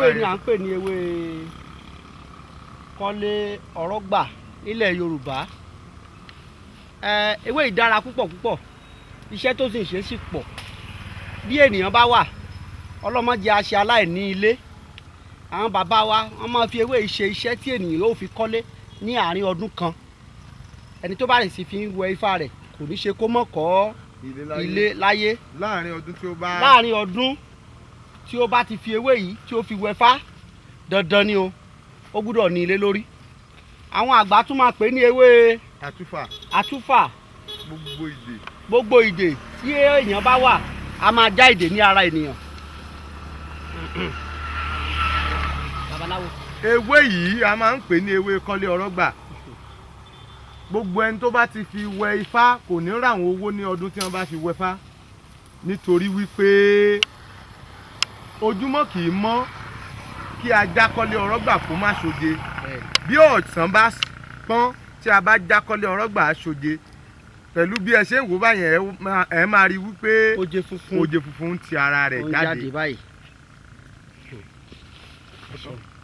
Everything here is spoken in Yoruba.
Ewé ni à ń pè ní ewé kọ́lé ọ̀rọ̀gbà nílẹ̀ Yorùbá. Ewé yìí dára púpọ̀ púpọ̀, iṣẹ́ tó sì ń ṣe sì pọ̀. Bí ènìyàn bá wà, ọlọ́mọdé aṣẹ aláìní ilé. Àwọn bàbá wa, wọ́n máa fi ewé yìí ṣe iṣẹ́ tí ènìyàn yóò fi kọ́lé ní àárín ọdún kan. Ẹni tó bá rìn sí fi ń wẹ ifá rẹ̀, kò ní ṣe kó mọ̀ kọ́ ilé láyé. Ilé láyé. Láàrin ọdún tí ó bá Láàrin ọdún tí ó bá ti fi ewé yìí tí ó fi wẹfá, dandan ni o, ó gbúdọ̀ ní ilé lórí. Àwọn àgbà tún máa pè ní ewé àtúfà. Àtúfà. Gbogbo ìdè. Gbogbo ìdè tí èèyàn bá wà, a máa já ìdè ní ara ènìyàn. Babaláwo. Ewé yìí, a máa ń pè ní ewé kọ́lé ọ̀rọ̀gbà. Gbogbo ẹni tó bá ti fi wẹ ifá kò ní ràwọn owó ní ọdún tí wọ́n bá fi wẹ ifá, nítorí wípé ojúmọ́ kì í mọ́ kí ajá kọ́lé ọ̀rọ̀gbà kó má ṣoje. Bí ọ̀sán bá pọ́n, tí a bá já kọ́lé ọ̀rọ̀gbà, á ṣoje. Pẹ̀lú bí ẹ ṣe ń wò báyẹn, ẹ máa rí wípé oje funfun oje funfun ń ti ara rẹ̀ ó ń jáde. Jáde báyìí.